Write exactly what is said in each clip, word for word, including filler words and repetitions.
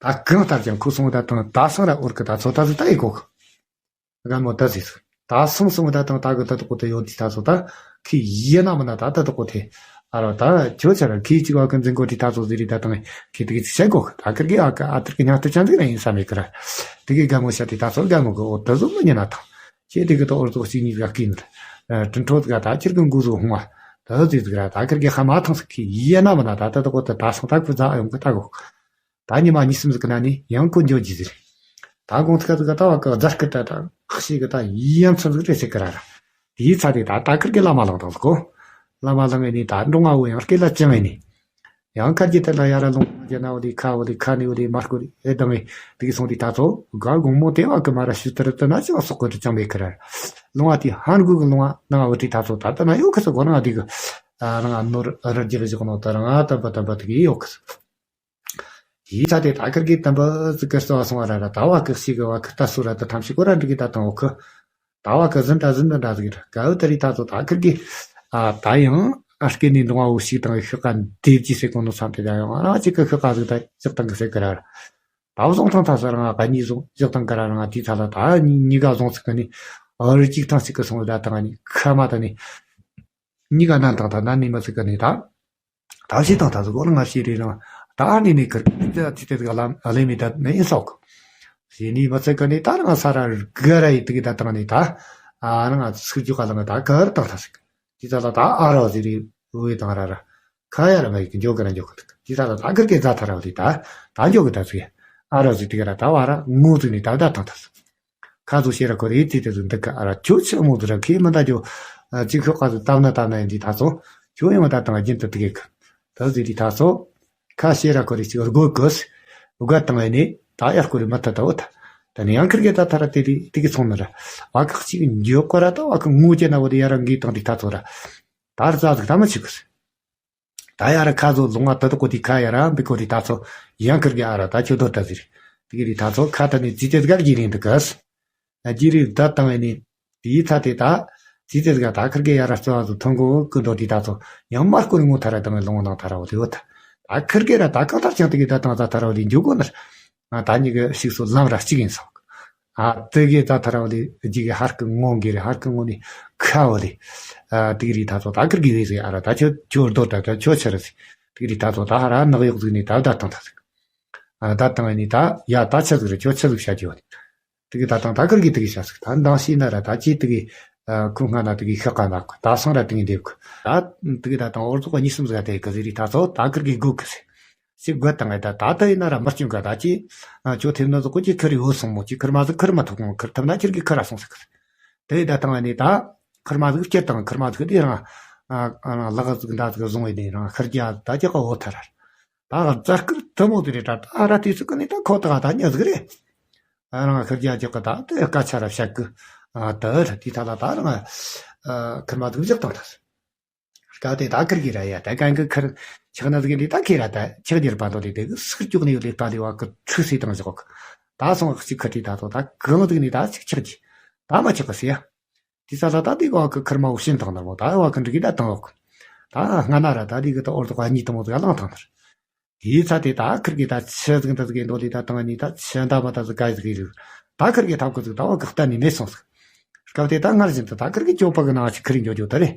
ད་གང་ལྟར་ཀྱང་ཁོ་སོང་ད་དང་ད་སང་ར་འོར་གི་ད་ཚོ་ད་ཟིག་ད་ཡི་གོ་གི། རྒན་མོ་ད་ཟིག་ད་སང་སོང་ད་དང་ད་གི་ད་དོ་གོ་དེ་ཡོད་དེ་ད་ཚོ་ད་ཁི་ཡེ་ན་མ་ན་ད་ད་དོ་གོ་དེ། ཨ་རོ་ད་ཁྱོད་ཆ་ར་ཁི་གཅིག་བ་གི་འཛིན་གོ་དེ་ད་ཚོ་ཟིག་རི་ད་དང་ཁི་དེ་གི་ཅི་བྱེད་གོ་གི། ད་ཁིར་གི་ཨ་ཀ་ཨ་ཐིར་གི་ཉག་ཏུ་ཅན་ཟིག་ར་ཡིན་ས་མེད་གི་ར། དེ་གི་རྒན་མོ་ཤ་དེ་ད་ཚོ་རྒན་མོ་གི་འོ་ད་ཟོ་མི་ཉན་ན་ཐང་། ཁྱེད་དེ་གི་ད་འོར་ཙོག་གཅིག་གཉིས་ག་ཀིན་ར། དྲིན་ཁྲོད་ག་ད་ཁིར་གི་མགོ་ཟོ་ཧོང་བ། ད་ཟིག་ཟིག་ར་ད་ཁིར་གི་ཧ་མ་ཐང་ཟིག་ཁི་ཡེ་ན་མ་ན་ད་ད་དོ་གོ་དེ་ད་སང་ད་ཁུ་ཛ་ཨ་ཡོང་གི་ད་གོ། ད་ཉི་མ་གཉིས་གསུམ་ཟིག་གི་ནང་ནས་ཡང་ཁོ་འགྱོ་རྒྱུ་ཟེར། ད་དགོང་ཚིག་ཟིག་ག་ད་བ་གི་རྫ་སྐུ་ད་ད་ཤི་གི་ད་ཡི་ཡང་ཚུལ་ཟིག་རེ་ཟེར་གི་ར་ར། དེའི་ཚ་དེ་ད་ད་ཁིར་གི་བླ་མ་ལངས་དང་ཟིག་གོ། བླ་མ་ལངས་ངེ་ནི་ད་འགྲོ་ང་བོ་ཡང་སྐེ་ལ་ཅང་ངེ་ནི། ཡང་ཁ་རྒྱུ་དེ་ལ་ཡ་ར་ལུང་རྒྱ་ན་བོ་དེ་ཁ་བོ་དེ་ཁ་ནི་བོ་དེ་མར་སྐོར་ཨེ་དང་ངེ་དེ་གི་སོང་དེ་ད་ཚོ་ག་དགོང་མོ་དེ་བ་གི་མ་ར་ཤུ་ཏི་རི་ཏི་ན་ཅང་སོག་གི་རི་ཅང་མེད་གི་ར། ལུང་བ་དེ་ཧན་གུ་གི་ལུང་བ་ནང་བོ་དེ་ད་ཚོ་ད་ད་ན་ཡོད་གི་སོ་གོ་ན་དེ་གི། རང་ནོར་རི་རྒྱུ་རི་བཞག་ནོ་ད་རང་ད་པ་ད་པ་དེ་གི་ཡོད་གི་སོ། དེའི་ཚ་དེ་ད་ཁིར་གི་དམ་པ་ཟིག་གི་རྩ་བ་སོང་བ་ར་ར་ད་བ་གི་ཤི་གི་བ་གི་ད་སུ་ར་ད་ཐམ་ཤི་གོ་ར་འགྲིག་གི་ད་དང་འོ་ཁི། ད་བ་གི་ཟིན་ད་ཟིན་ད་འདྲ་ཟིག་ར་ག་འུ་ད་རི་ད་ཚོ་ད་ཁིར་གི། ཨ་ད་ཡང་ཨ་སྐེ་ནི་འདུང་བ་བོ་ཤིག་དང་ཤི་ཀ་འདེབས་ཀྱི་སེ་གོ་ནོ་སམ་དེ་ད་ཡང་ཨ་རང་གཅིག་གི་ཤི་ཀ་ཟིག་ད་ཅག་དང་གི་སེ་གི་ར་ར། ད་བཟུང་ཐང་ཐ་ས་རང་ཨ་ག་གཉིས་བཟུང་ཅག་དང་གི་ར་རང་ཨ་དེའི་ཚ་ལ་ད་གཉིས་ག་བཟུང་ཚིག་གི་ནི། ཨ་རི་གཅིག་ཐང་གཅིག་གི་སོང་བ་ད་དང་ཨ་ནི་ཁ་མ་ད་ནི། གཉིས་ག་ནན་དང་ད་ན་ནི་མ་ཚིག་གི་ནི་ད། ད་ཤི་དང་ད་ཟིག་གོ་ལ་ང་ཤི་རེ་རང་། ད་ནི་ནི་ཁིར་ད་ཅི་ཏེ་ཟིག་ལ་ལེ་མི་ད་ནི་ཨིན་སོག་ཤི་ནི་མ་ཚིག་གི་ནི་ད་རང་ས་ར་ག་ར་ཡི་ཏི་གི་ད་དང་ནི་ད། ཨ་རང་ཚིག་རྒྱུ་ག་ལ་ང་ད་གར་དང་ད་ཟིག་དེ་ད་ལ་ད་ཨ་རོ་ཟི་རི་འུ་དང་ར་ར། ཁ་ཡ་ར་མ་ཡི་གི་འཇོག་གི་ར་འཇོག་གི་འདུག་དེ་ད་ལ་ད་གར་གི་ད་ཐ་ར་བ་དེ་ད། ད་འཇོག་གི་ད་ཟིག་ཨ་རོ་ཟི་ཏི་གི་ར་ད་བ་ར་ངུ་ཟི་ནི་ད་ད་དང་ད་ཟིག་ཁ་ཚོ་ཤེས་ར་ཁོ་རེ་ཙི་ཙི་ཟིག་འདུག་ག་ཨ་ར་ཁྱོད་ཆི་མོ་ཟིག་ར་ཁེ་མི་ད་ཇོ། ཅིག་ཤོག་ཁ་ཚོ་བཏབ་ན་བཏབ་ན་ཡིན་དེ་ད་ཚོ། ཁྱོད་ཡང་ད་དང་རྒྱུན་དུ་དུ་གེ་གི་ད་ཟིག་དེ་ད་ཚོ། ཁ་ཤེས་ར་ཁོ་རེ་ཅིག་སྒོ་གོས། སྒོ་བཏང་ཡིན་ནི་ད་ཡར་ཁོ་རེ་མ་ཐ་ད་འོ་ད། ད་ནི་ཡང་ཁིར་གེ་ད་ཐ་ར་དེ་དེ་དེ་གི་ཚོང་ནི་ར། བ་ཁག་ཅིག་འཇོག་གོ་ར་ད་བ་ཁག་ངུ་ཅེ་ན་བོ་དེ་ཡ་ར་འགི་དང་དེ་ད་ཚོ་ར། ད་ར་ཙ་ཟིག་ད་མ་ཆི་གི་ཟིག་ད་ཡ་ར་ཁ་ཚོ་ལུང་བ་ད་དུ་ཀོ་དི་ཁ་ཡ་ར་འབི་ཀོ་རི་ད་ཚོ་ཡང་ཁིར་གི་ཨ་ར་ད་ཁྱོད་དོ་ད་ཟིར། དི་གི་རི་ད་ཚོ་ཁ་ད་ནི་ཙི་ཙི་གར་གི་རིང་དུ་གས། ཨ་ཇི་རི་ད་དང་ཨེ་ནི། དི་ཚ་དེ་ད། ཙི་ཙི་ག་ད་ཁིར་གི་ཡ་ར་རྩ་བ་ཚོ་ཐོན་གོ་ཀི་འདོ་དི་ད་ཚོ་ཡང་མར་ཀོ་རི་ངོ་ཐ་ར་དང་ལུང་ནང་ཐ་ར་བོ་དི་བོ་ད། ད་ཁིར་གི་ར་ད་གང་ཐར་ཅང་དི་གི་ད་དང་ད་ཐ་ར་བོ་དི་འཇུ་གོ་ནར། ང་ད་ཉི་གི་ཤིག་སོ་ལམ་ར་གཅིག་ཡིན་སོང་། ཨ་དེ་གི་ད་ཐར་བ་ལི་ཇི་གི་ཧར་ཀི་ངོ་གི་རི་ཧར་ཀི་ངོ་ནི་ཁ་བ་ལི། ཨ་དེ་གི་རི་ད་ཚོ་ད་ཁིར་གི་རི་ཟི་ཨ་ར་ད་ཁྱོད་ཁྱོད་རྡོ་ད་ད་ཁྱོད་ཆ་ར་ཟི། དེ་གི་རི་ད་ཚོ་ད་ཧ་ར་ནག་གཡོག་ཟིག་ནི་ད་ད་ཐང་ད་ཟིག་ཨ་ད་ཐང་ནི་ད་ཡ་ད་ཆ་ཟིག་རི་ཁྱོད་ཆ་ཟིག་བྱ་རྒྱུ་བ་ནི། དེ་གི་ད་ཐང་ད་ཁིར་གི་དེ་གི་བྱ་ཟིག་ད་འདང་ཤེས་ན་ར་ད་ཅི་དེ་གི་ཁུ་སྔ་ན་དེ་གི་ཤ་ཀ་ན་ད་སང་ར་དེ་གི་འདེབས་གི་ད། དེ་གི་ད་ཐང་འོར་ཚོགས་གཉིས་གསུམ་ཟིག་དེ་གི་ཟི་རི་ད་ཚོ་ད་ཁིར་གི་སྒུག་གི་ཟི། ཅིག་དགོད་དང་ངས་ད་ད་ལྟ་ཡིན་ན་ར་མི་སྐྱོན་ག་ད་ཅི། ཨ་ཁྱོད་ཐེབས་ན་ཟིག་ཀོ་ཅི་ཁུར་ཡོད་སོང་མོ་ཅི་ཁུར་མ་ཟིག་ཁུར་མ་ཐུབ་གོང་ཁུར་ཐུབ་ན་ཁྱེར་གི་ཁུར་ར་སོང་ཟིག་ཁུར། དེ་ཡི་ད་དང་ནི་ད་ཁུར་མ་ཟིག་སྐྱེར་དང་ཁུར་མ་ཟིག་དེ་རང་ཨ་ཨ་ལག་ཟིག་འདྲ་ཟིག་བཟུང་བའི་ནི་རང་ཁུར་རྒྱ་ད་ཅི་ཀ་འོ་ཐ་ར། ད་རྫ་སྐུར་ཐུ་མོ་དེ་རེད་ད་ད་ར་དེ་ཚོ་ཀ་ནི་ད་ཁོ་ད་ད་ཉ་ཟིག་རེད། ཨ་རང་ཁུར་རྒྱ་ཅི་ཀ་ད་དེ་སྐད་ཆ་ར་བཤད་གི་ཨ་ད་ར་དེ་ད་ད་ད་རང་ཨ་ཁུར་མ་ཟིག་བཞག་དང་ད། སྐབས་དེ་ད་ཁིར་གི་ར་ཡ་ད་གན་གི་ཁིར་ཆག་ན་ཟིག་འདི་ད་ཁེ་ར་ད་ཆག་རྒྱུར་པ་དོ་ལི་དེ་གི་སིར་ཅུག་ནི་ཡོད་ལི་པ་ལི་བ་གི་ཁྲུ་སི་དང་ཞོག་ད་སོང་ཅིག་ཁ་ཏི་ད་དོ་ད་གང་ཟིག་ནི་ད་ཅིག་ཆག་གི་ད་མ་ཆག་གི་སི་ཡ། དེ་ས་ལ་ད་དེ་བ་གི་ཁིར་མ་བོ་ཤིན་དང་ན་མོ་ད་བ་གི་འགྲིག་གི་ད་དང་འོག་ད་སྔ་ན་ར་ད་དེ་གི་ད་འོར་དོ་ག་གཉིས་དང་མོ་ཟིག་ལང་དང་ནར། དེའི་ཚ་དེ་ད་ཁིར་གི་ད་ཆི་ཟིག་འདི་ཟིག་གི་འདོ་ལི་ད་དང་ནི་ད་ཆི་འདའ་མ་ད་ཟིག་ག་ཟིག་གི་རིག་ད་ཁིར་གི་ཐབ་གི་ཟིག་ད་བ་གི་གཏན་ནི་མེད་སོང་ཟིག་སྐབས་དེ་ད་སྔར་བཞིན་དུ་ད་ཁིར་གི་སྐྱོབ་པ་གི་ནང་ཞིག་ཁིར་འགྱོ་རྒྱུ་ད་རེད།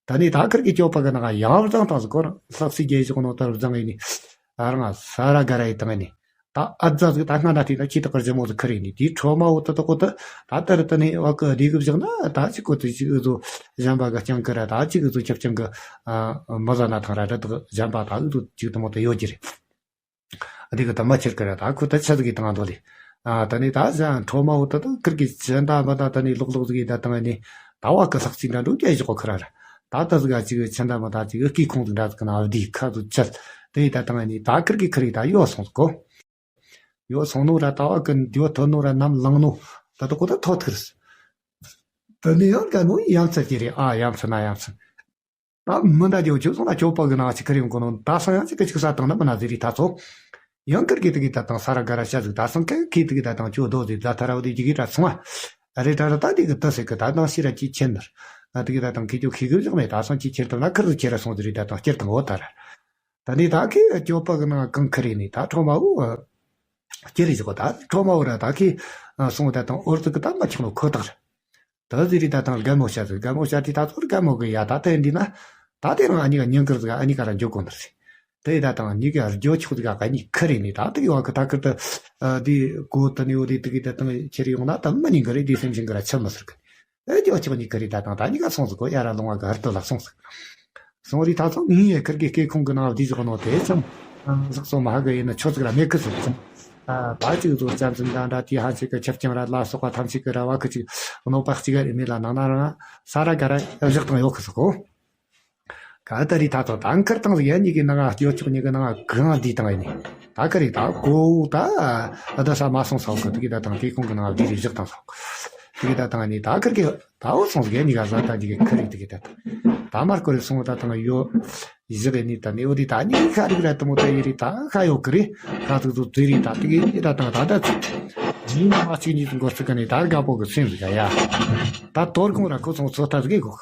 ད་ནི་ད་ཁིར་གི་སྐྱོབ་པ་གི་ནང་ཡང་བཟང་དང་ཟིག་གོ་རང་ལྷག་སི་རྒྱལ་ཞིག་ནོ་ད་བཟང་ཡིན་ནི། ད་རང་ས་ར་ག་ར་ཡི་དང་ནི། ད་ཨ་ཛ་ཟིག་ད་སྔ་ན་དེ་ད་ཁྱི་ད་གར་ཇི་མོ་ཟིག་ཁིར་ཡིན་ནི་དེའི་ཁྲོ་མ་བོ་ད་ད་གོ་ད་ད་ད་རི་ད་ནི་བ་གི་རིག་གི་བཞག་ན་ད་ཅིག་གོ་ད་ཅིག་ཨུ་ཟོ་གཞན་པ་གི་རྐྱང་གི་ར་ད་ཅིག་ཨུ་ཟོ་ཁྱབ་རྐྱང་གི་མ་ཟ་ན་ཐང་ར་ད་ད་གཞན་པ་ད་ཨུ་ཟོ་ཅིག་ད་མོ་ད་ཡོད་ཀྱི་རེད། ཨ་དེ་གི་ད་མ་ཁྱེར་གི་ར་ད་ཁུ་ད་ཆ་ཟིག་གི་དང་འདོ་ལེ། ཨ་ད་ནི་ད་ཟ་ཁྲོ་མ་བོ་ད་ད་ཁིར་གི་ཆི་འདའ་མ་ད་ད་ནི་ལོག་ལོག་ཟིག་གི་ད་དང་ནི། ད་བ་གི་ལྷག་ཅིག་འདྲ་འགྲོ་རྒྱ་ཞོག་ཁི་ར་ར། ད་ད་ཟིག་ག་ཅིག་ཆི་འདའ་མ་ད་ཅིག་སྐེ་ཁུང་ཟིག་འདྲ་ཟིག་གི་ན་བ་དེ་ཁ་ཟིག་ཆལ། དེ་ད་དང་ནི་ད་ཁིར་གི་ཁིར་གི་ད་ཡོ་སོང་ཟིག་གོ། ཡོ་སོང་ནོ་ར་ད་བ་གི་འདི་བ་ཐོན་ནོ་ར་ནམ་ལངས་ནོ། ད་ད་ཁོ་ད་ཐོ་ཐིར་སི། ད་ནི་ཡང་ག་མོ་ཡང་ཚ་གི་རེ་ཨ་ཡང་ཚ་ན་ཡང་ཚ། ད་མི་འདའ་རྒྱུ་ཁྱོད་སོང་ན་སྐྱོབ་པ་གི་ནང་ཅིག་ཁིར་ཡོང་གོ་ནོ་ད་སང་ཡང་ཅིག་གི་ཅིག་ས་དང་ན་མི་ན་ཟི་རི་ད་ཚོ། ཡང་ཁིར་གི་དེ་གི་ད་དང་ས་ར་ག་ར་ཤ་ཟིག་ད་སང་ཁེ་ཁི་དེ་གི་ད་དང་ཁྱོད་རྡོ་ཟིག་ད་ཐ་ར་བ་དེ་ཅིག་གི་ད་སོང་ཨ། རེ་ད་ར་ད་དེ་གི་ད་ཟེར་གི་ད་དང་ཤི་ར་ཅིག་ཁྱེར་ནར། ཨ་དེ་གི་ད་དང་ཁི་ཁྱོད་ཁི་གི་བཞག་མེད་ད་སང་ཅིག་ཁྱེར་དང་ན་ཁིར་ཟིག་ཁྱེར་ར་སོང་ཟི་རི་ད་དང་ཁྱེར་དང་འོ་ད་ར། ད་ནི་ད་ཁི་སྐྱོབ་པ་གི་ནང་གང་ཁིར་ཡིན་ནི་ད་ཁྲོ་མ་འུ། སྐྱེ་རེ་བཞག་གོ། ད་ཁྲོ་མ་བོ་ར་ད་ཁི་སོང་ད་དང་འོར་ཟིག་གི་ད་མ་ཆགས་ནོ་ཁོ་ཐག་རེད། ད་ཟི་རི་ད་དང་རྒན་མོ་ཤ་ཟིག་རྒན་མོ་ཤ་དེ་ད་ཚོར་རྒན་མོ་གི་ཡ་ད་ད་འདི་ན་ད་དེ་རང་ཨ་ཉི་ག་ཉིན་ཀར་ཟིག་ཨ་ཉི་ག་ར་འཇོག་གོ་འདིར་ཟིག་དེ་ད་དང་ཉི་ག་རྒྱོ་ཆོག་ཟིག་ག་ཉི་ཁ་རེ་ནི་ད་དེ་གི་བ་གི་ད་ཁིར་ད་དེ་གོ་ད་ནི་འོ་དེ་དེ་གི་ད་དང་ཁྱེར་ཡོང་ན་ད་མི་ཉིན་གི་རེ་དེ་སེམས་ཤིང་གི་ར་ཆི་མི་ཟིག་གི་ཨེ་ཇོ་ཆོག་ཉི་ཁ་རེ་ད་དང་ད་ཉི་ག་སོང་ཟིག་གོ་ཡ་ར་ལོང་བ་གི་ཧར་དོ་ལ་སོང་ཟིག་སོང་རི་ད་ཚོ་ངའི་ཡ་ཁིར་གི་སྐེ་ཁུང་གི་ནང་བསྡུས་ཟིག་ནོ་དེ་ཙམ་ཟིག་སོ་མ་ཧ་གི་ཡིན་ན་ཆོ་ཟིག་ར་མེད་གི་ཟིག་ཙམ། ད་ཅིག་ཚོ་ཙམ་ཙམ་འདྲ་འདྲ་དེ་ཧ་ཅིག་གི་ཆབ་ཅང་ར་ལ་སོགས་པ་ཐམས་ཅད་གི་ར་བ་ཁི་ཅིག་གནོད་པ་གཅིག་རེ་མེད་ལ་ནང་ན་རང་ས་ར་ག་ར་བཞག་དང་ཡོད་གི་ཟིག་གོ། ག་ད་རི་ད་ཚོ་ད་ཁིར་དང་ཡ་ཉི་གི་ནང་ང་སྐྱོ་ཆོག་ཉི་གི་ནང་ང་གང་བསྡུས་དང་ཡིན་ནི། ད་ཁིར་རི་ད་གོ་ད་ཨ་ད་ས་མ་སོང་ས་གི་དེ་གི་ད་དང་དེ་ཁུང་གི་ནང་ང་བསྡུས་རེ་བཞག་དང་ས་གི་དེ་གི་ད་དང་ནི་ད་ཁིར་གི་ད་འོ་སོང་ཟིག་ཡ་ཉི་ག་ཟ་ད་ཉི་གི་ཁིར་རི་དེ་གི་ད་དང་ད་མར་ཀོ་རི་སོང་ད་དང་ཡོ། ཡི་གེ་ནི་ད་ནི་འོ་དེ་ད་ནི་ཁ་རིག་ར་དུ་མོ་ད་ཡི་རི་ད་ཁ་ཡོད་གི་རི་ཁ་ཐུག་ཐུག་དེ་རི་ད་དེ་གི་ད་དང་ད་ད་ཚིག་ཇི་ན་མ་ཚིག་གཉིས་ཀྱི་འགོ་ཚུགས་ག་ནི་ད་དགའ་པོ་གི་སེམས་རི་ག་ཡ། ད་དོར་གུང་ར་ཁོ་ཚོ་ཚོ་ད་གི་གོ།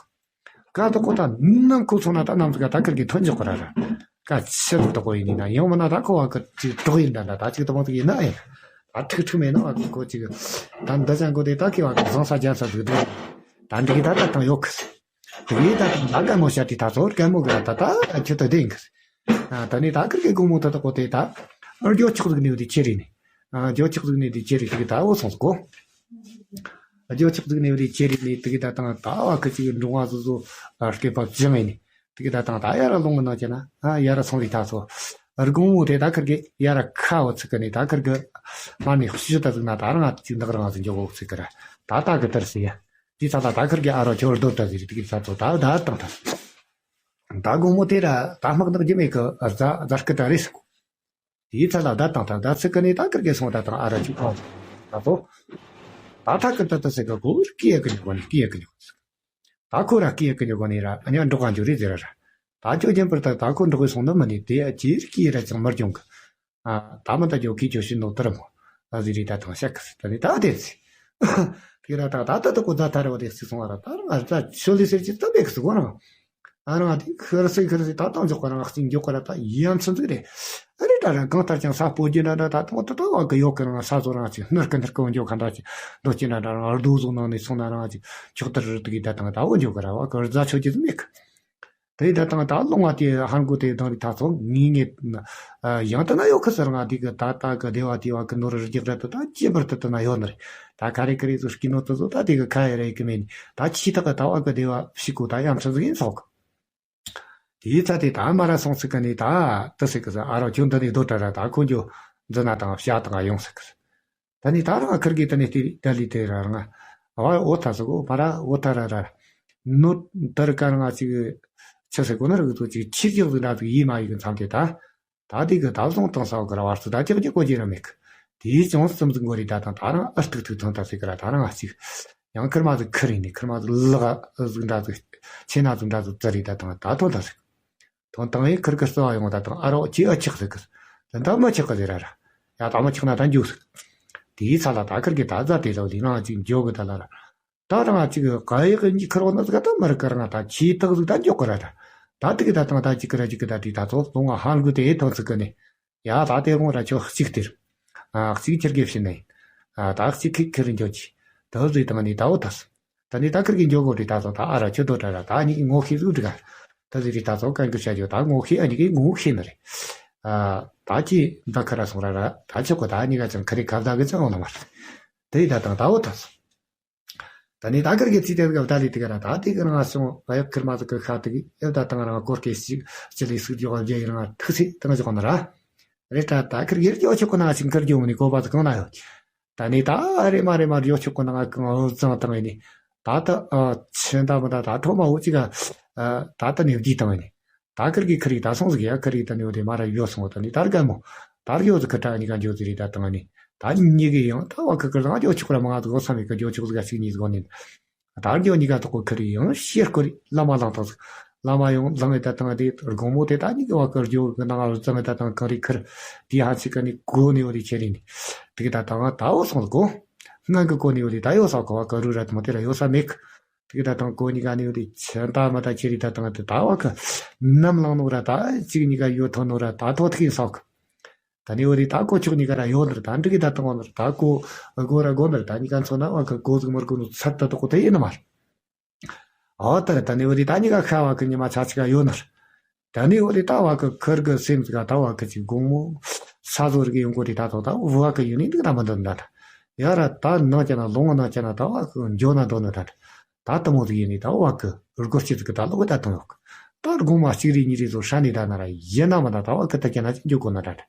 ཀ་ད་ཁོ་ད་ནམ་ཁོ་ཚོ་ན་ད་ནམ་ཟིག་ད་ཁིར་གི་ཐོན་འཇོག་གི་ར་ར། ཀ་ཆི་ཐུག་ད་གོ་ཡིན་ནི་ན་ཡང་མ་ན་ད་ཁོ་བ་གི་ཅིག་གྲོགས་ཡིན་ད་ད་ད་ཅིག་ད་མོ་ད་ཡིན་ན་ཨེ། ད་ཁྲིག་ཁྲིག་མེད་ན་བ་གི་ཁོ་ཅིག་ད་འདི་ཅང་གོ་དེ་ད་ཁི་བ་གི་བཟང་ས་རྒྱན་ས་ཟིག་འདུག་ད་འདི་གི་ད་ད་དང་ཡོད་གི། དེ་ད་ད་དགའ་མོ་ཤ་དེ་ད་ཚོ་དགའ་མོ་ག་ད་ད་ཁྱོད་ད་དེ་ཡིན་གི། ད་ནི་ད་ཁིར་གི་དགོང་མོ་ད་ད་གོ་དེ་ད་རྒྱོ་ཆོག་ཟིག་ནི་འོ་དེ་ཁྱེར་རི་ནི། རྒྱོ་ཆོག་ཟིག་ནི་དེ་ཁྱེར་རི་དེ་གི་ད་འོ་སོང་གོ། རྒྱོ་ཆོག་ཟིག་ནི་འོ་དེ་ཁྱེར་རི་ནི་དེ་གི་ད་དང་ད་བ་ཁི་ཅིག་འགྲོ་བ་བཟོ་བཟོ་སྐེད་པ་བཅིངས་ཡིན་ནི། དེ་གི་ད་དང་ད་ཡ་ར་ལོང་གི་ནང་ཅི་ན་ཡ་ར་སོང་རི་ད་ཚོ། དགོང་མོ་དེ་ད་ཁིར་གི་ཡ་ར་ཁ་འོ་ཚིག་གི་ནི་ད་ཁིར་གི་མ་ནི་ཤི་ད་ཟིག་ན་ད་རང་ཅིག་འདག་རང་ཟིག་འཇོག་འོ་ཚིག་གི་ར་ད་ད་གི་དར་སི་ཡ། དེའི་ཚ་ལ་ད་ཁིར་གི་ཨ་རོ་ཁྱོད་རྡོ་ད་ཟིག་རི་དེ་གི་ཚ་ཚོ་ད་ད་དང་ད། ད་དགོང་མོ་དེ་ར་ད་དམག་ནག་རྒྱུ་མེད་གི་རྫ་རྫ་སྐུ་ད་རེ་སུ། དེའི་ཚ་ལ་ད་དང་ད་ད་ཚིག་གི་ནི་ད་ཁིར་གི་སོང་ད་དང་ཨ་ར་ཅིག་ཨོ། ད་ཚོ། ད་ཐ་ཀི་ད་ད་ཟེར་གི་གོ་ར་ཀི་ཡ་གི་ཉོ་གོ་ནི་ཀི་ཡ་གི་ཉོ་གོ་ནི། ད་ཁོ་ར་ཀི་ཡ་གི་ཉོ་གོ་ནི་ར་ཨ་ཉ་འགྲོགས་ག་འཇུ་རེ་ཟེར་ར་ར། ད་ཅོ་རྒྱན་པར་ད་ད་ཁོ་འགྲོགས་གི་སོང་ནི་མ་ནི་དེ་ཡ་ཅིར་ཀི་ཡ་ར་ཅང་མར་གྱོང་གི། ཨ། ད་མ་ད་ཇོ་ཁི་ཇོ་ཤི་ནོ་ཏར་མོ། ཨ་ཟི་རི་ད་དང་ཤ་ཁི་སི་ད་ནི་ད་དེ་ཚི། ཁི་ར་ད་ད་ད་ད་གོ་ད་ད་ར་བ་དེ་སི་སོང་བ་ར་ད་རང་ཨ་ད་ཆོ་ལི་སེར་ཅི་ད་བེ་ཁི་སི་གོ་རང་། ཨ་རང་ཨ་དེ་ཁི་ར་སི་ཁི་ར་སི་ད་ད་འཇོག་ག་རང་ཨ་སི་འཇོག་ག་ར་ད་ཡ་མཚན་ཟིག་རེ། ཨ་རེ་ད་ར་གང་ལྟར་ཀྱང་ས་སྤོ་རྒྱུ་འདྲ་འདྲ་ད་ད་ད་ད་བ་གི་ཡོ་གི་རང་ས་ཚོ་རང་ཅི་ནར་གི་ནར་གི་འཇོག་ག་འདྲ་ཅི་འདོ་ཅི་འདྲ་འདྲ་རང་རྡོ་བཟུང་ནང་ནས་སོང་ན་རང་ཅི་ཆོག་ཏར་རི་ཏི་གི་ད་དང་ད་འོ་འཇོག་ག་ར་བ་གི་རྫ་ཆོ་ཅི་ཟིག་མེད་གི། དེ་ད་དང་ད་ལོང་བ་དེ་ཧང་གོ་དེ་དང་རི་ཐག་ཚོ་ངེས་ངེས་ཡང་དེ་ན་ཡོད་ཁི་ཟེར་ང་དེ་གི་ད་ད་གི་བདེ་བ་དེ་བ་གི་ནོར་རི་རྒྱག་ར་དེ་ད་ཅི་བར་དུ་དེ་ན་ཡོད་ནི་རེད། ད་ཁ་རེ་ཁི་རེ་ཚོ་སྐྱིད་ནོ་དེ་ཚོ་ད་དེ་གི་ཁ་ཡ་རེ་གི་མེད་ནི་ད་ཆི་ཐག་གི་ད་བ་གི་བདེ་བ་ཕྱི་གོ་ད་ཡ་མཚན་ཟིག་ཡིན་སོག་དེའི་ཚ་དེ་ད་མ་ར་སོང་ཚིག་གི་ནི་ད་དེ་ཟེར་གི་ཟེར་ཨ་རོ་ཁྱོད་འདི་ནས་སྡོད་དྲ་ར་ད་ཁོ་འཇོ་འཛི་ན་དང་བྱ་དང་ཡོང་ཟེར་གི་ཟེར། ད་ནི་ད་རང་ཁིར་གི་ད་ནི་དེ་ད་ལི་དེ་ར་རང་ཨ་བ་འོ་ཐ་ཟེར་གོ་ཕ་ར་འོ་ཐ་ར་ར་ནོ་ད་ར་ཀ་རང་ཅིག་ཆི་ཟེར་གོ་ན་ར་གི་ཚོ་ཅིག་ཆི་ཅིག་ཟིག་འདྲ་ཟིག་ཡིད་མ་ཡིད་གི་མཚམས་དེ་ད་ད་དེ་གི་ད་བཟུང་བཏང་ས་གི་ར་བར་སུ་ད་ཅག་ཅག་གོ་རྒྱུ་ར་མེད་གི། དེའི་ཅུང་ཙམ་ཟིག་མགོ་རི་ད་དང་ད་རང་ཨ་ཐུག་ཐུག་ཐོན་ད་ཟེར་གི་ར་ད་རང་ཨ་ཅིག་ཡང་ཁིར་མ་ཟིག་ཁིར་ཡིན་ནི་ཁིར་མ་ཟིག་ལག་ཟིག་འདྲ་ཟིག་ཆེ་ན་ཟིག་འདྲ་ཟིག་ཙི་རི་ད་དང་ད་ཐོན་ད་ཟིག་ཐོན་བཏང་ཡིན་ཁིར་ཁིར་སོ་བ་ཡོང་ད་དང་ཨ་རོག་ཅི་ཨ་ཆག་ཟེར་གི། ད་ད་མ་ཆག་གི་ཟེར་ར་ར། ཡ་ད་མ་ཆག་ན་ད་འཇུག་ཟེར། དེའི་ཚ་ལ་ད་ཁིར་གི་ད་ཛ་དེ་ལོ་ལི་ང་ཅིག་འཇོག་གི་ད་ལ་ར། ད་རང་ཅིག་གི་ག་ཡི་གི་གཉིས་ཁིར་འོ་ན་ཟིག་ད་མར་ཀ་རང་ད་ཆི་ཐག་ཟིག་ད་འཇོག་གི་ར་ར། ད་དེ་གི་ད་དང་ད་ཅིག་གི་ར་ཅིག་གི་ད་དེ་ད་ཚོ་ལོང་ང་ཧང་གི་དེ་ཐོན་ཚིག་གི་ནི། ཡ་ད་དེ་རུང་ར་ཆོ་གཅིག་སྟེར། ཨ་གཅིག་ཁྱེར་གེ་བྱིན་ནས། ཨ་ད་གཅིག་ཁི་ཁིར་འཇོག་གི། ད་ཟིག་དང་ནི་ད་འོ་ད་སོ། ད་ནི་ད་ཁིར་གི་འཇོག་གོ་རི་ད་ཚོ་ད་ཨ་ར་ཆོ་དོ་ད་ར་ད་ཉིད་ཀྱི་ངོ་ཤེས་ཟིག་འགྲིག་ག་ད་ཟིག་རི་ད་ཚོ་གན་གི་བྱ་རྒྱུ་ད་ངོ་ཤེས་ཨ་ཉིད་ཀྱི་ངོ་ཤེས་ནི་རེད། ཨ་ད་ཅི་ད་ཁ་ར་སོང་ར་ར་ད་ཆོ་གོ་ད་ཉིད་ཀ་ཅང་ཁ་རི་ཁ་བརྡ་གི་ཅང་འོང་ན་མ་རེད། དེ་ཡི་ད་དང་ད་འོ་ད་སོ། ད་ནི་ད་ཁིར་གི་ཚིག་དེ་གི་བརྡ་ལི་དེ་ག་ར་ད་དེ་གི་རང་སོང་ང་ཡག་ཁིར་མ་ཟིག་གི་ཁ་དེ་གི་ཨེ་ད་དང་རང་སྐོར་སྐད་ཅིག་ཅི་ལི་སུག་རྒྱོ་བ་རྒྱ་ཡི་རང་ཐུག་སི་དང་ཞོག་ན་ར། རེད་ད་ད་ཁིར་གི་རྒྱོ་ཆོག་གི་ན་ཅིང་ཁིར་རྒྱོ་མི་ནི་གོ་བ་ཟིག་གང་ན་ཡོད། ད་ནི་ད་རེ་མ་རེ་མ་རྒྱོ་ཆོག་གི་ན་ང་གང་འུ་ཚང་དང་ཡིན་ནི། ད་ད་ཨ་ཆེན་ད་མི་ད་ད་ཁྲོ་མ་འུ་ཅིག་ག་ཨ་ད་ད་ནི་བསྡུས་དང་ཡིན་ནི། ད་ཁིར་གི་ཁིར་གི་ད་སོང་ཟིག་ཡ་ཁིར་གི་ད་ནི་འུ་དེ་མ་ར་ཡོ་སོང་ད་ནི་ད་རྒན་མོ་ད་རྒྱོ་ཟིག་ཁི་ད་ནི་ག་འཇོ་ཟིག་རེད་ད་དང་ནི། ད་ཉིད་གི་ཡང་ད་བ་ཁི་ཁིར་ད་འཇོ་ཆོག་ར་མ་ང་ཟིག་འོ་ས་མི་ག་འཇོ་ཆོག་ཟིག་ག་ཅིག་གཉིས་ཟིག་འོ་ནི། ད་རྒྱོ་གཉིས་ཀ་ཐོག་གི་ཁིར་ཡང་ཤེར་ཁོ་རི་བླ་མ་ལང་ཐང་ཟིག་བླ་མ་ཡང་ལང་ངེ་ད་དང་དེ་དགོང་མོ་དེ་ད་གཉིས་ཀ་བ་ཀི་རྒྱོ་གི་ནང་ལ་ལང་ངེ་ད་དང་གང་རི་ཁིར་དེ་ཧ་ཅི་ཀ་ནི་གོ་ནི་འོ་རི་ཆེ་རི་ནི། དེ་གི་ད་དང་ད་འོ་སོང་གོ་ངང་གི་གོ་ནི་འོ་རི་ད་ཡོ་ས་གོ་བ་ཀི་རུ་ར་དེ་མོ་དེ་ར་ཡོ་ས་མེད་གི། དེ་གི་ད་དང་གོ་གཉིས་ཀ་ནི་འོ་རི་ཆེ་ད་མ་ད་ཆེ་རི་ད་དང་དེ་ད་བ་ཀི་ནམ་ལང་ནོ་ར་ད་གཅིག་གཉིས་ཀ་ཡོ་ཐོ་ནོ་ར་ད་ཐོ་ཐིག་ཡིན་ས་གི། ད་ནི་འོ་དེ་ད་གོ་ཆོག་གཉིས་ཀ་ར་ཡོད་ནི་རེད། ད་འགྲིག་གི་ད་དང་བ་ནི་རེད། ད་གོ་གོ་ར་གོ་ནི་རེད། ད་གཉིས་ཀ་མཚོན་ན་བ་གི་གོ་ཟིག་མི་དགོས་ནོ་ཚད་ད་དག་གོ་དེ་ཡིན་ནི་མ་རེད། ཨོ་ད་རེད། ད་ནི་འོ་དེ་ད་གཉིས་ཀ་ཁ་བ་གི་ཉི་མ་ཆ་ཆི་ག་ཡོད་ནི་རེད། ད་ནི་འོ་དེ་ད་བ་གི་ཁིར་གི་སེམས་ཟིག་ག་ད་བ་གི་ཅིག་དགོང་མོ་ས་བཟོ་རི་གི་ཡོང་གོ་དེ་ད་ཐོག་ད་བ་གི་ཡིན་ནི་འདུག་ད་མི་འདུག་ད་ད་ཡ་ར་ད་ནང་ཅ་ན་ལོང་ནང་ཅ་ན་ད་བ་གི་འཇོ་ན་འདོད་ནི་ད་ད། ད་དུ་མོ་ཟིག་ཡིན་ནི་ད་བ་གི་སྒོ་ཕྱི་ཟིག་གི་ད་ལོག་གི་ད་དང་ཡོད་གི། ད་དགོང་མོ་གཅིག་རེ་གཉིས་རེ་བཟོ་ཧྲ་ནི་ད་ན་ར་ཡིན་ན་མ་ད་ད་བ་གི་ད་ཅ་ན་ཅིག་འཇོ་གོ་ན་ད་ད།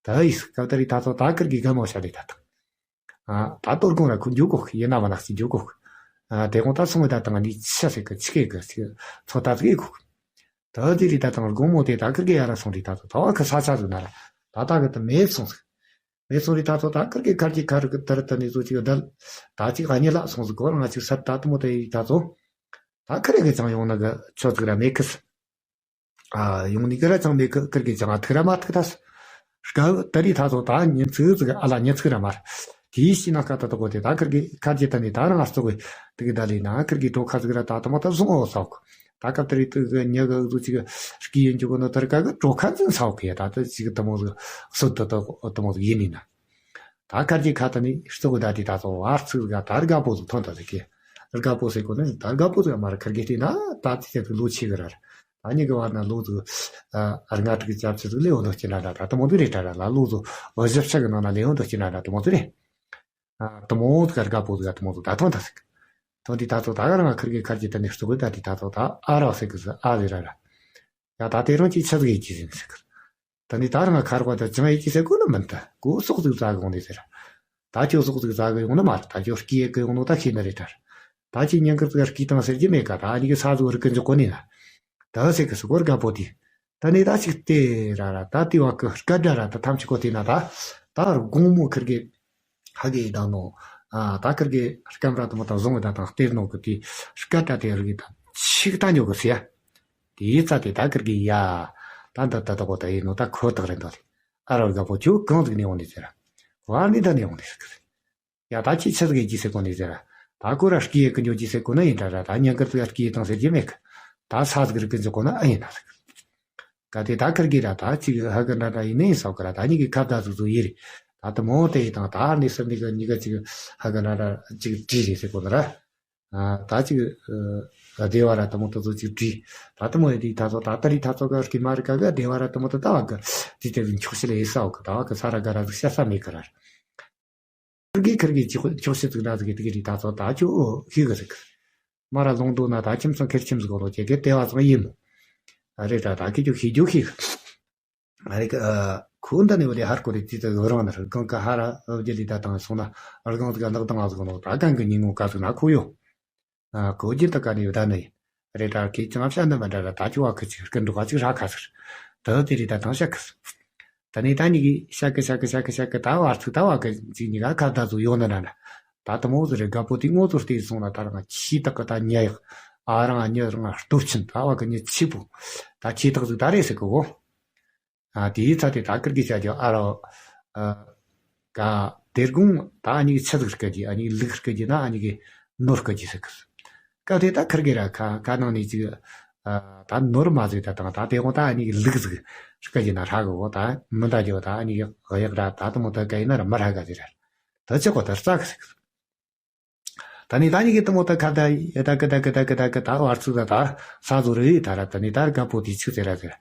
ད་ཡིས་སྐབས་ད་རི་ད་ཚོ་ད་ཁིར་གི་ག་མོ་ཤ་ལེ་ད་ད། ཨ་ད་དོ་དགོང་ར་ཁུ་འཇུག་གོ་ཡིན་ན་མ་ན་སི་འཇུག་གོ་ཨ་དེ་དགོང་ད་སོང་བའི་ད་དང་ནི་ཆ་ཟེར་གི་ཆི་གེ་གི་ཆི་ཚོ་ད་ཟིག་གོ་ད་དེ་རི་ད་དང་དགོང་མོ་དེ་ད་ཁིར་གི་ཡ་ར་སོང་རི་ད་ཚོ་ད་བ་ཁི་ས་ཆ་ཟིག་ན་ར་ད་ད་གི་ད་མེད་སོང་ཟིག་མེད་སོང་རི་ད་ཚོ་ད་ཁིར་གི་ཁར་གི་ཁར་གི་དར་ད་ནི་ཚོ་ཅིག་བདལ་ད་ཅིག་ཨ་ཉི་ལ་སོང་ཟིག་གོ་ར་ང་ཅིག་སར་ད་དུ་མོ་དེ་ཡི་ད་ཚོ་ད་ཁིར་གི་ཅང་ཡོང་ན་གི་ཆོ་ཟིག་ར་མེད་གི་ཟིག་ཨ་ཡོང་ནི་གི་ར་ཅང་མེད་གི་ཀིར་གི་ཅང་ཨ་ཐིག་ར་མ་ཐིག་ཐ་སི། སྐབས་ད་རི་ཐ་ཚོ་ད་ཉིན་ཚིག་ཙིག་ཨ་ལ་ཉིན་ཚིག་ར་མ་ར། དེའི་ཕྱི་ན་ཀ་ཏ་ཏོ་གོ་དེ་ད་ཀིར་གི་ཁ་རྗེ་ད་ནི་ད་རང་ཨ་སོ་གི་ཏི་གི་ད་ལི་ན་ཀིར་གི་གྲོ་ཁ་ཟིག་ར་ད་ཏ་མ་ད་བཟུང་ཨོ་སོག་ད་སྐབས་ད་རི་ཏི་གི་ཉི་གི་ཨུ་ཚུ་ཅིག་སྐྱི་ཡིན་ཅུ་གོ་ནོ་ད་རི་ཀ་གི་གྲོ་ཁ་འཛིན་སོག་གི་ད་ཏི་ཅིག་ཏ་མོ་ཟིག་སོ་ཏ་ཏོ་ཏ་མོ་ཟིག་ཡིན་ནི་ན། ད་ཁ་རྗེ་ཁ་ཏ་ནི་སོ་གི་ད་དི་ད་ཚོ་ཨ་ཚིག་ག་ད་རྒ་པོ་ཟིག་ཐོན་ད་ཟིག་གི་རྒ་པོ་ཟེར་གོ་ནི་ད་རྒ་པོ་ཟིག་མ་ར་ཁར་གི་ཏི་ན་ད་ཏི་ཏི་ལོ་ཆེ་གི་ར། ཨ་ནི་གི་བར་ན་ལོ་ཚོ་ཨ་ལྔ་དྲུག་གི་སྐྱབས་ཚེ་ཟིག་ལེ་འོ་ནོ་སྐྱེ་ན་འདྲ་ད་དུ་མོ་དུ་རེ་ད་ར་ལ་ལོ་ཚོ་བཞི་བཅུ་གི་ནང་ན་ལེ་འོ་ནོ་སྐྱེ་ན་འདྲ་དུ་མོ་དུ་རེ། ཨ་དུ་མོ་དུ་ག་རྒ་པོ་དུ་ག་དུ་མོ་དུ་ད་ཐོན་ད་ཟིག་ཐོན་དུས་ད་ཚོ་ད་ག་རང་ཁིར་གི་ཁར་གྱི་ད་ནི་སྟུག་གི་ད་དུས་ད་ཚོ་ད་ཨ་རོག་ཟེར་གི་ཟེར་ཨ་ཟེར་ར་ར། ཡ་ད་དེ་རང་གི་ཆི་ཟིག་ཡེ་གི་ཟེར་ནི་ཟེར་གི་ད་ནི་ད་རང་ཁ་རོག་ད་ཅང་ཡེ་གི་ཟེར་གོ་ནི་མིན་ད་གོ་སོག་ཟིག་ཟ་གི་ཡོང་ནི་ཟེར། ད་ཁྱོད་སོག་ཟིག་ཟ་གི་ཡོང་ནི་མ་རེད། ད་ཁྱོད་སྐྱི་ཡེ་གི་ཡོང་ནོ་ད་ཤེས་ནི་རེད་ད། ད་ཁྱོད་ཉིན་དཀར་ཟིག་སྐྱི་བཏང་ཟེར་གྱི་མེད་ཀ་ད་ཨ་ནི་གི་ས་ཟིག་རིག་གི་འཇོག་གོ་ནི་ན། ད་ཟེར་གི་སུ་གོ་རྒད་པོ་དེ། ད་ནི་ད་ཅིག་དེ་ར་ར་ད་དེ་བ་གི་སྐད་སྒྲ་ར་ད་ཐམས་ཅད་གོ་དེ་ན་ད། ད་དགོང་མོ་ཁིར་གི་ཧ་གི་ཡི་དང་ནོ། ཨ་ད་ཁིར་གི་སྐམ་ར་དུ་མོ་དང་བཟུང་གི་ད་དང་སྟེར་ནོ་གི་དེ་སྐད་སྒྲ་དེ་རིག་གི་ད་ཆིག་ད་ཉོ་གི་ཟེ་ཡ། དེའི་རྩ་དེ་ད་ཁིར་གི་ཡ། ད་འདི་ད་ད་གོ་ད་ཡིན་ནོ་ད་ཁོ་ཐག་རེད་འདོད་དེ། ཨ་རོག་རྒད་པོ་ཁྱོད་གང་ཟིག་ནས་ཡོང་ནི་ཟེར། བར་ནི་ད་ནས་ཡོང་ནི་ཟེར་གི་ཟེར། ཡ་ད་ཁྱི་ཆི་ཟིག་གི་ཟེར་གོ་ནི་ཟེར། ད་ཁོ་ར་སྐྱི་ཡེ་གི་འཇོག་གི་ཟེར་གོ་ན་ཡིན་ད་ར་ད་ཉིན་དཀར་ཟིག་སྐྱི་ཡེ་དང་ཟེར་གྱི་མེད་གི་ད་ས་ཟིག་རིག་གི་འཇོག་གོ་ན་ཨེ་ཡིན་ན་ཟེར། ག་དེ་ད་ཁིར་གི་ར་ད་ཅིག་ཧ་གི་འདྲ་འདྲ་ཡིན་ནི་ཡིན་སོག་གི་ར་ད་ཉིན་གི་ཁ་བརྡ་ཟིག་ཟིག་ཡེ་རེད། ད་དུ་མོ་དེ་ཡི་དང་ད་ནི་སུ་ནི་གི་ཉི་ག་ཅིག་ཧ་གི་འདྲ་འདྲ་ཅིག་བྲིས་རེད་ཟེར་གོ་ནི་ར། ད་ཅིག་སྡེ་བ་ར་དུ་མོ་དུ་ཟིག་ཅིག་བྲིས། ད་དུ་མོ་ཡི་དེ་ད་ཚོ་ད་ད་རི་ད་ཚོ་གི་སྐྱི་མ་རི་ག་གི་སྡེ་བ་ར་དུ་མོ་དུ་ད་བ་གི་དེ་དེ་ཟིག་འཁྱོག་ཤི་ལ་ཡེ་ས་འོ་གི་ད་བ་གི་ས་ར་ག་ར་ཟིག་ཤ་ས་མེད་གི་ར། ཁིར་གི་ཁིར་གི་ཅིག་ཁྱོག་ཤི་ཙིག་ན་ཟིག་གི་དེ་གི་རི་ད་ཚོ་ད་ཁྱོད་ཤི་གི་ཟིག་མ་ར་ལོང་དུ་ན་ད་ཁྱིམ་ཚང་ཁེར་ཁྱིམ་ཟིག་གོ་ལོ་ཁྱེད་ཀྱི་ལྟེ་བ་ཚང་ཡིན་མོ། ཨ་རེ་ད་ད་ཁྱེད་ཁྱོད་ཤི་རྒྱུ་ཤི་གི་ཨ་རེ་ཁོ་འདི་ནི་བ་ལེ་ཧར་གོ་རི་ཙི་ཙི་རང་ནི་རི་གང་ག་ཧ་ར་ཨོ་རྒྱ་ལི་ད་དང་སོང་ན་རི་གང་ཟིག་ནག་དང་ང་ཟིག་གོ་ལོ་ད་གང་གི་ཉིན་ངོ་ག་ཟིག་ན་ཁོ་ཡོ། ཨ་གོ་རྒྱུ་ད་ག་ནི་ཡོད་ད་ནི། རེད་ད་ཁྱེད་ཅང་བཤད་ནི་མ་འདྲ་ར་ད་ཅི་བ་ཁི་ཅིག་སྐུ་འགྲོ་ག་ཅིག་ར་ཁ་ཟེར། ད་དེ་རེད་ད་དང་བཤད་ཁི། ད་ནི་ད་ཉི་གི་བཤད་ཁི་བཤད་ཁི་བཤད་ཁི་བཤད་ཁི་ད་བར་ཚིག་ད་བ་ཁི་ཅིག་ཉི་ག་ཁ་ད་ཚོ་ཡོང་ནི་ན་ན། ད་དུ་མོ་ཟེར་རེ་རྒད་པོ་དེ་ངོ་ཚོ་བལྟས་སོང་ན་ད་རང་ཆི་ད་གི་ད་ཉ་ཡག་ཨ་རང་ཉ་རང་སྟོབས་ཆེན་ད་བ་ཁི་ཉ་ཆི་པོ། ད་ཆི་ད་གི་ཟིག་ད་རེད་ཟེར་གི་འོ། ཨ་དེའི་ཚ་དེ་ད་ཀིར་གི་བྱ་རྒྱུ་ཨ་རོ། ཨ་ག་དེ་དགོང་ད་ཨ་ནི་གི་ཆི་ཟིག་སྐད་ཀྱི་ཨ་ནི་གི་ལུག་སྐད་ཀྱི་ན་ཨ་ནི་གི་ནོར་སྐད་ཀྱི་ཟིག་གི་སྐབས་དེ་ད་ཁིར་གི་ར་ཁ་ཁ་ནང་ནས་ཅིག་ཨ་ད་ནོར་མ་ཟིག་ད་དང་ད་དེ་དགོང་ད་ཨ་ནི་གི་ལུག་ཟིག་སྐད་ཀྱི་ན་ཧྲ་གི་འོ་ད་མི་འདའ་རྒྱུ་ད་ཨ་ནི་གི་གཡག་ར་ད་དུ་མོ་ད་ག་ཡིན་ན་ར་མི་ཧྲ་ག་ཟིག་ར་ད་ཅི་གོ་ད་རྩ་གི་ཟིག་ད་ནི་ད་ནི་གི་དུ་མོ་ད་ཁ་ད་ཡ་ད་གི་ད་གི་ད་གི་ད་གི་ད་བར་ཚུགས་ད་ད་ས་ཟོ་རེ་ད་ར་ད་ནི་ད་ར་ག་པོ་དེ་ཆུ་ཟེར་ར་ཟེར།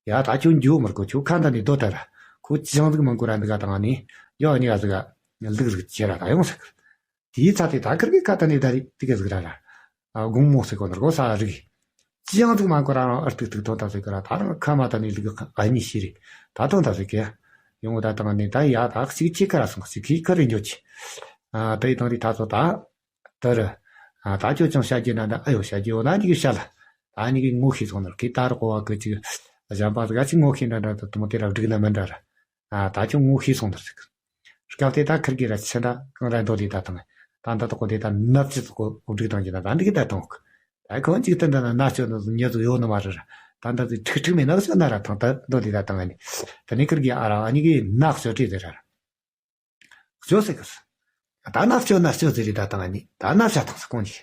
ཡ་ད་ཁྱོད་འགྱོ་མར་གོ་ཁྱོད་ཁ་ད་ནི་སྡོད་ད་ར། ཁོ་ཅི་ཡང་ཟིག་མང་གོ་ར་འདི་ག་ད་ང་ནི་ཡ་ནི་ག་ཟིག་ག་ལུག་ཟིག་ཅེ་ར་ད་ཡོང་ཟིག་དེའི་ཚ་དེ་ད་ཁིར་གི་ཁ་ད་ནི་ད་རི་དེ་ག་ཟིག་ར་ར། ཨ་དགོང་མོ་ཟེར་གོ་ནར་གོ་ས་རིག་ཅི་ཡང་ཟིག་མ་གོ་ར་རང་ཨར་ཏིག་ཏིག་ཐོན་ད་ཟེར་གི་ར་ད་རང་ཁ་མ་ད་ནི་ལུག་ག་ཨ་ནི་ཤི་རེད། ད་ཐོན་ད་ཟེར་གི་ཡོང་ད་ད་ང་ནི་ད་ཡ་ད་གཅིག་ཅི་ཁ་ར་སོང་གཅིག་གི་ཁ་རེ་འགྱོ་ཅི། ཨ་ད་ཡི་དང་རི་ད་ཚོ་ད། དེ་རུ། ཨ་ད་ཁྱོད་ཅང་བཤད་རྒྱུ་ན་འདྲ་ཨ་ཡོ་བཤད་རྒྱུ་ཡོད་ན་འདི་གི་བཤད་ལ། ད་འདི་གི་ངོ་ཤེས་སོང་ནར་གི་ད་རུ་གོ་བ་གི་ཅིག་གཞན་པ་ཟིག་ཅིག་ངོ་ཤེས་འདྲ་འདྲ་དུ་དུ་མོ་དེ་ར་འགྲིག་ན་མི་འདྲ་ར། ཨ་ད་ཁྱོད་ངོ་ཤེས་སོང་ནར་ཟིག་སྐབས་དེ་ད་ཁིར་གི་ར་ཕྱི་འདྲ་གང་ར་འདོད་དེ་ད་དང་། ད་འདི་དག་གོ་དེ་ད་ནབ་ཅི་ཟིག་གོ་འགྲིག་དང་གི་ན་ད་འདི་གི་ད་དང་གི་ད་ཁོ་ཅིག་ད་འདི་ན་ན་ཆོད་ནོ་ཉེ་ཟིག་ཡོད་ནི་མ་རེད་ར། ད་འདི་ཟིག་ཁྲིག་ཁྲིག་མེད་ན་ཟིག་ན་ར་ཐང་ད་འདོད་དེ་ད་དང་ཨ་ནི། ད་ནི་ཁིར་གི་ཨ་ར་ཨ་ནི་གི་ནག་ཤོ་ཏྲི་ཟེར་ར། སྐྱོ་ཟེར་གི་ད་ནག་སྐྱོ་ན་སྐྱོ་ཟེར་རི་ད་དང་ཨ་ནི་ད་ན་བྱ་ཐང་ས་གོང་ནི།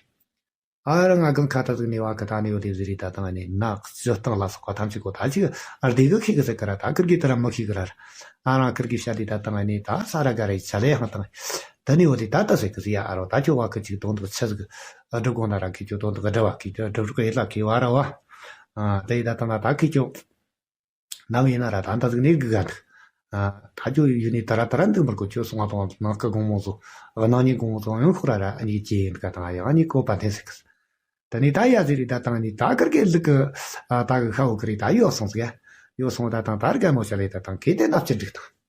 ཨ་ར་ང་གང་ཁ་ད་ཟིག་ནས་བ་ཁ་ད་ནས་ཡོད་དེ་ཟིག་རེད། ད་དང་ནས་ན་སྤྱིར་བཏང་ལ་སོགས་པ་ཐམས་ཅད་གོ་ད་ཅིག་ཨར་དེ་གི་ཁེ་གི་ཟེར་གི་ར། ད་ཀིར་གི་དེ་ར་མི་ཤེས་གི་ར། ཨ་རང་ཀིར་གི་བཤད་དེ་ད་དང་ནས་ད་ས་ར་ག་ར་ཡི་ཆ་ལེ་ཧང་དང་། ད་ནས་ཡོད་དེ་ད་ད་ཟེར་གི་ཟིག་ཡ། ཨ་རོ་ད་ཁྱོད་བ་ཁི་ཅིག་དོན་དུ་ཆི་ཟིག་སྒྲུབ་དགོ་ན་ར། ཁི་ཁྱོད་དོན་དུ་སྒྲུབ་བ་ཁི་ཁྱོད་སྒྲུབ་རུ་ཡི་ལ་ཁི་བ་ར་བ། ཨ་དེ་ཡི་ད་དང་ན་ད་ཁི་ཁྱོད་ནམ་ཡིན་ན་ར་ད་ད་ཟིག་ནས་སྒུག་ག་འདུག་ཨ་ད་ཁྱོད་ཡུལ་ནས་ད་ར་ད་ར་འདུག་མི་དགོས། ཁྱོད་སོང་བ་དང་ནང་གི་དགོང་མོ་ཚོ་གནངས་ཉིན་དགོང་མོ་ཚོ་ཡང་ཤོག་ར་ར། ཨ་ནི་ཅི་ཡིན་ག་དང་ཡང་ཨ་ནི་བཀོད་པ་འཐེན་ཟིག་ད་ནི་ད་ཡ་ཟིག་རེད། ད་དང་ནི་ད་ཀིར་གི་ལུག་གི་ཨ་ད་གི་ཤ་འུ་གི་རེད། ད་ཡོད་སོང་ཟིག་ཡ། ཡོད་སོང་ད་དང་ད་ར་ག་མོ་ཤ་ལེ་ད་དང་གེ་དེ་ནབ་ཅི་འགྲིག་ཐུབ།